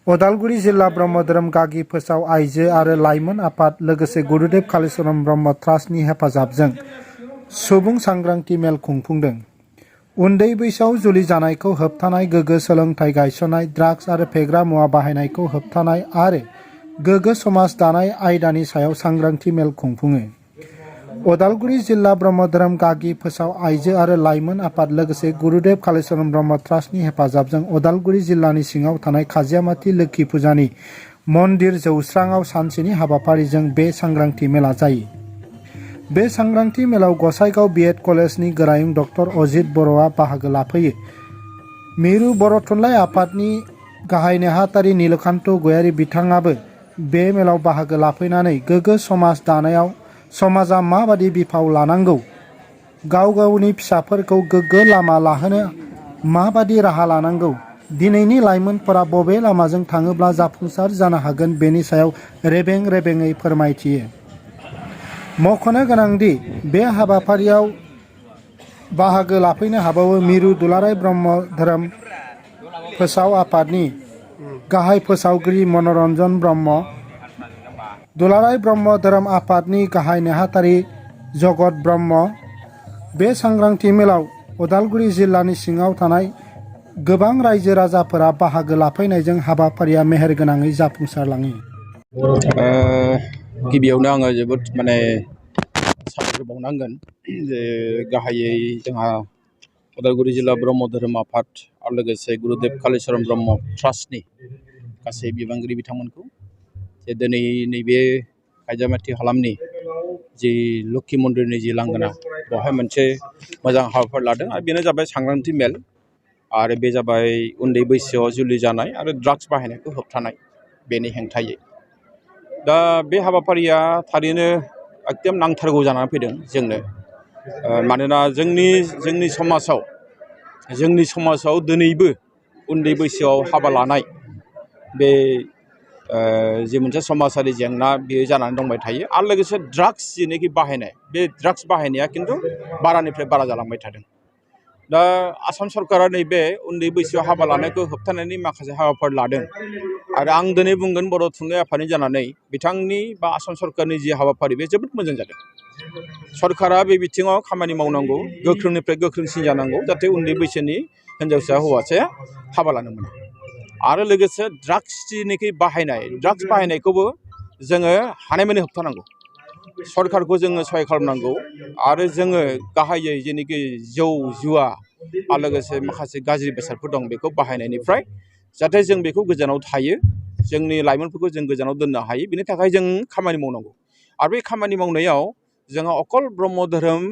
उदालगुरि जिल्ला ब्रह्म धोरोम गागि फोसाव आइजो आरो लाइमोन आफाद लोगोसे गुरुदेव कालीचरण ब्रह्म ट्रास्टनि हेफाजाबजों सुबुं सांग्रांथि मेल खुंफुंदों। उन्दै बैसोआव जुलि जानायखौ होबथानाय, गोग्गो सोलोंथाइ गायसननाय, ड्राग्स आरो फेग्रा मुवा बाहायनायखौ होबथानाय आरो गोग्गो समाज दानाय आयदानि सायाव सांग्रांथि मेल खुंफुङो। उदालगुरि जिल्ला ब्रह्म धोरोम गागि फोसाव आइजो आरो लाइमोन आफाद लोगोसे गुरुदेव कालीचरण ब्रह्म ट्रास्टनि हेफाजाबजों उदालगुरि जिल्लानि सिङाव थानाय खाजियामाति लोक्षि फुजानि मन्दिर जौस्राङाव सानसेनि हाबाफारिजों बे सांग्रांथि मेला जायो। बे सांग्रांथि मेलाव गसाइगाव बीएड कलेजनि गोरायुं डक्टर अजित बर'आ बाहागो लाफैयो। मिरु बर' थुनलाइ आफादनि गाहाय नेहाथारि नीलकान्त गयारी बिथाङाबो बे मेलाव बाहागो लाफैनानै गोग्गो समाज दानायाव समाजा माबादि बिफाव लानांगौ, गाव गावनि फिसाफोरखौ गोग्गो लामा लाहोनो माबादि राहा लानांगौ, दिनैनि लाइमोनफोरा बबे लामाजों थाङोब्ला जाफुंसार जानो हागोन बेनि सायाव रेबें-रेबेङै फोरमायथियो। मख'नो गोनांदि बे हाबाफारियाव बाहागो लाफैनो हाबावो मिरु दुलाराय ब्रह्म धोरोम फोसाव आफादनि गाहाय फोसावगिरि मनरन्जन ब्रह्म, दुलाराय ब्रह्म धोरोम आफादनि गाहाय नेहाथारि जगत ब्रह्म। बे सांग्रांथि मेलाव उदालगुरि जिल्लानि सिङाव थानाय गोबां रायजो राजाफोरा बाहागो लाफैनायजों हाबाफारिया मेहेरगोनाङै जाफुंसारलाङो। गिबियावनो आङो जोबोद साबायखर बावनांगोन जे गाहायै जोंहा उदालगुरि जिल्ला ब्रह्म धोरोम आफाद आरो लोगोसे गुरुदेव कालीचरण ब्रह्म ट्रास्टनि गासै बिबानगिरि बिथांमोनखौ जे दिनै नैबे खायजामाति हालामनि जि लोक्षि मन्दिरनि जि लांगोना बेवहाय मोनसे मोजां हाबाफारि लादों आरो बेनो जाबाय सांग्रांथि मेल आरो बे जाबाय उन्दै बैसोआव जुलि जानाय आरो ड्राग्स बाहायनायखौ होबथानाय बेनि हेंथायै। दा बे हाबाफारिया थारैनो एकदम नांथारगौ जानानै फैदों जोंनो, मानोना जोंनि समाजाव दिनैबो उन्दै बैसोआव हाबा लानाय बे जि मोनसे समाजारि जेंना बेयो जानानै दंबाय थायो आरो लोगोसे ड्राग्स जेनोखि बाहायनाय, बे ड्राग्स बाहायनाया खिन्थु बारानिफ्राय बारा जालांबाय थादों। दा आसाम सरकारा नैबे उन्दै बैसोआव हाबा लानायखौ होबथानायनि माखासे हाबाफारि लादों आरो आं दिनै बुंगोन बर' थुनलाइ आफादनि जानानै बिथांनि बा आसाम सरकारनि जि हाबाफारि बे जोबोद मोजां जादों। सरकारा बे बिथिङाव खामानि मावनांगौ, गोख्रोंनिफ्राय गोख्रोंसिन जानांगौ जाहाथे उन्दै बैसोनि हिन्जावसा हौवासाया हाबा लानो मोना। आरो लोगोसे ड्राग्स जेनोखि बाहायनाय, ड्राग्स बाहायनायखौबो जोङो हानायमानि होबथानांगौ, सरकारखौ जोङो सहाय खालामनांगौ आरो जोङो गाहायै जेनोखि जौ जुवा आरो लोगोसे माखासे गाज्रि बेसादफोर दं बेखौ बाहायनायनिफ्राय जाहाथे जों बेखौ गोजानाव थायो, जोंनि लाइमोनफोरखौ जों गोजानाव दोननो हायो, बिनि थाखाय जों खामानि मावनांगौ। आरो बे खामानि मावनायाव जोंहा अकल ब्रह्म धोरोम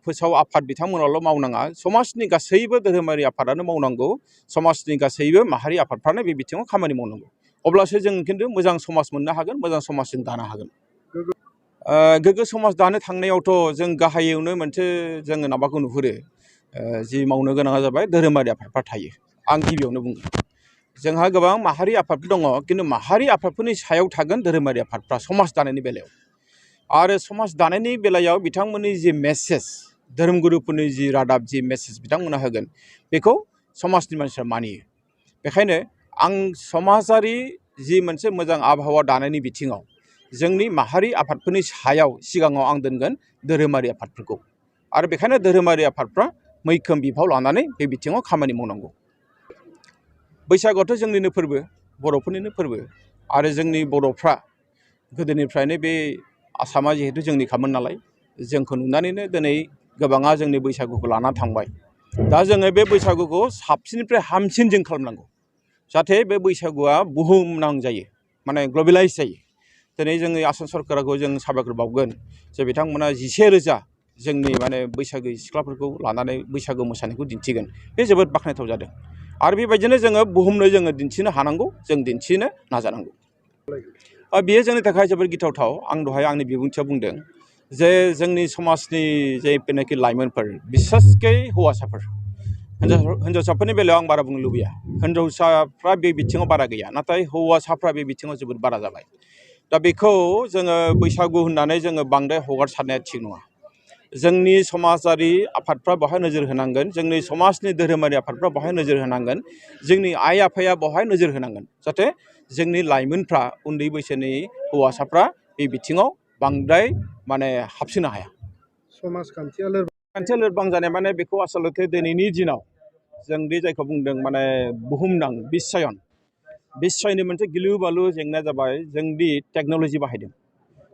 फोसाव आफाद बिथांमोनाल' मावनाङा, समाजनि गासैबो धोरोमारि आफादानो मावनांगौ, समाजनि गासैबो माहारि आफादफ्रानो बे बिथिङाव खामानि मावनांगौ। अब्लासो जों खिन्थु मोजां समाज मोननो हागोन, मोजां समाज जों दानो हागोन। गोग्गो समाज दानो थांनायावथ' जों गाहायावनो मोनसे जोङो माबाखौ नुहुरो, जि मावनो गोनाङा जाबाय धोरोमारि आफादफ्रा थायो। आं गिबियावनो बुंगोन जोंहा गोबां माहारि आफादफोर दङ, खिन्थु माहारि आफादफोरनि सायाव थागोन धोरोमारि आफादफ्रा समाज दानायनि बेलायाव। आरो समाज दानायनि बेलायाव बिथांमोननि जि मेसेज, धोरोमगुरुफोरनि जि रादाब, जि मेसेज बिथांमोना होगोन बेखौ समाजनि मानसिफ्रा मानियो। बेखायनो आं समाजारि जि मोनसे मोजां आबहावा दानायनि बिथिङाव जोंनि माहारि आफादफोरनि सायाव सिगाङाव आं दोनगोन धोरोमारि आफादफोरखौ। आरो बेखायनो धोरोमारि आफादफ्रा मैखोम बिफाव लानानै बे बिथिङाव खामानि मावनांगौ। बैसागुआथ' जोंनिनो फोरबो, बर'फोरनिनो फोरबो आरो जोंनि बर'फ्रा गोदोनिफ्रायनो बे आसामा जिहेतु जोंनिखामोन नालाय, जोंखौ नुनानैनो दिनै गोबाङा जोंनि बैसागुखौ लाना थांबाय। दा जोङो बे बैसागुखौ साबसिननिफ्राय हामसिन जों खालामनांगौ जाहाथे बे बैसागुआ बुहुमनां जायो, ग्लबेलाइज जायो। दिनै जोंनि आसाम सरकारखौ जों साबायखर बावगोन जे बिथांमोना 11,000 जोंनि बैसागु सिख्लाफोरखौ लानानै बैसागु मोसानायखौ दिन्थिगोन, बे जोबोद बाख्नायथाव जादों। आरो बेबायदिनो जोङो बुहुमनो जोङो दिन्थिनो हानांगौ, जों दिन्थिनो नाजानांगौ। बेयो जोंनि थाखाय जोबोद गिथावथाव। आं दहाय आंनि बिबुंथियाव बुंदों जे जोंनि समाजनि जेनाखि लाइमोनफोर, बिसेसकै हौवासाफोर, हिन्जावसाफोरनि बेलायाव आं बारा बुंनो लुबैया, हिन्जावसाफ्रा बे बिथिङाव बारा गैया, नाथाय हौवासाफ्रा बे बिथिङाव जोबोद बारा जाबाय। दा बेखौ जोङो बैसागु होननानै जोङो बांद्राय हगारसारनाया थिग नङा। जोंनि समाजारि आफादफ्रा बेवहाय नोजोर होनांगोन, जोंनि समाजनि धोरोमारि आफादफ्रा बेवहाय नोजोर होनांगोन, जोंनि आइ आफाया बेवहाय नोजोर होनांगोन जाहाथे जोंनि लाइमोनफ्रा उन्दै बैसोनि हौवासाफ्रा बे बिथिङाव बांद्राय माने हाबसोनो हाया। समाजखान्थिया लोरबां जानाय माने बेखौ आसलथे दिनैनि दिनाव जों बे जायखौ बुंदों माने बुहुमनां बिस्वनि मोनसे गिलु बालु जेंनाया जाबाय जोंदि टेक्न'लजि बाहायदों,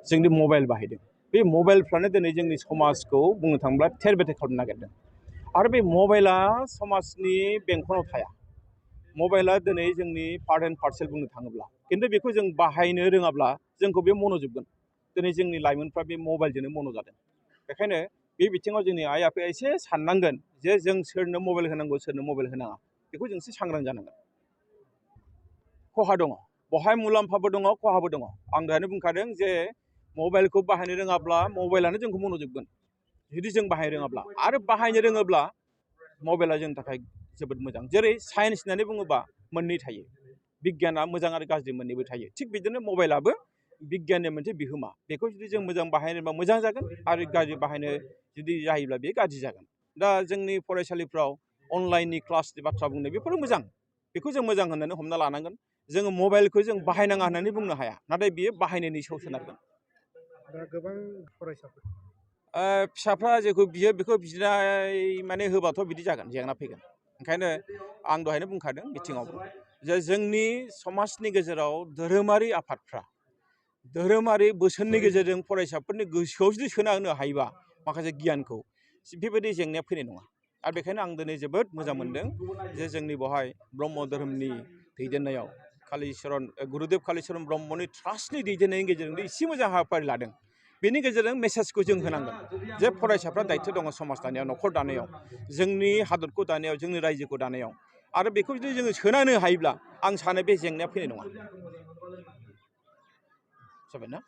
जोंदि मबाइल बाहायदों। बे मबाइलफ्रानो दिनै जोंनि समाजखौ बुंनो थाङोब्ला थेर बेथेर खालामनो नागिरदों। आरो बे मबाइला समाजनि बेंखनाव थाया। मबाइला दिनै जोंनि पार्ट एन्ड पार्सेल बुंनो थाङोब्ला, खिन्थु बेखौ जों बाहायनो रोङाब्ला जोंखौ बे मन'जोबगोन। दिनै जोंनि लाइमोनफ्रा बे मबाइलजोंनो मन' जादों। बेखायनो बे बिथिङाव जोंनि आइ आफाया एसे साननांगोन जे जों सोरनो मबाइल होनांगौ सोरनो मबाइल होनाङा, बेखौ जों एसे सांग्रां जानांगोन। खहा दङ, बहाय मुलाम्फाबो दङ, खहाबो दङ। आं दहायनो बुंखादों जे मबाइलखौ बाहायनो रोङाब्ला मबाइलानो जोंखौ मन'जोबगोन जुदि जों बाहायनो रोङाब्ला। आरो बाहायनो रोङोब्ला मबाइला जोंनि थाखाय जोबोद मोजां। जेरै साइन्स होननानै बुङोबा मोननै थायो, बिगियाना मोजां आरो गाज्रि मोननैबो थायो। थिग बिदिनो मबाइलाबो बिगियाननि मोनसे बिहोमा। बेखौ जुदि जों मोजां बाहायनोबा मोजां जागोन आरो गाज्रि बाहायनो जुदि जायोब्ला बेयो गाज्रि जागोन। दा जोंनि फरायसालिफ्राव अनलाइननि क्लासनि बाथ्रा बुंनाय बेफोरो मोजां, बेखौ जों मोजां होननानै हमना लानांगोन। जोङो मबाइलखौ जों बाहायनाङा होननानै बुंनो हाया, नाथाय बियो बाहायनायनि सायाव सोनारगोन। दा गोबां फरायसाफोर फिसाफ्रा जेखौ बियो बेखौ बिनाय माने होबाथ' बिदि जागोन, जेंना फैगोन। ओंखायनो आं दहायनो बुंखादों बिथिङाव जे जोंनि समाजनि गेजेराव धोरोमारि आफादफ्रा धोरोमारि बोसोननि गेजेरजों फरायसाफोरनि गोसोआव जुदि सोना होनो हायोबा माखासे गियानखौ, बेबायदि जेंनाया फैनाय नङा। आरो बेखायनो आं दिनै जोबोद मोजां मोनदों जे जोंनि बेवहाय ब्रह्म धोरोमनि दैदेननायाव गुरुदेब कालिचरन ब्रह्मनि ट्रास्टनि दैदेननायनि गेजेरजों एसे मोजां हाबाफारि लादों। बेनि गेजेरजों मेसेजखौ जों होनांगोन जे फरायसाफ्रा दायथ' दङ समाज दानायाव, न'खर दानायाव, जोंनि हादरखौ दानायाव, जोंनि रायजोखौ दानायाव। आरो बेखौ जुदि जोङो सोना होनो हायोब्ला आं सानो बे जेंनाया फैनाय नङा। जाबायना?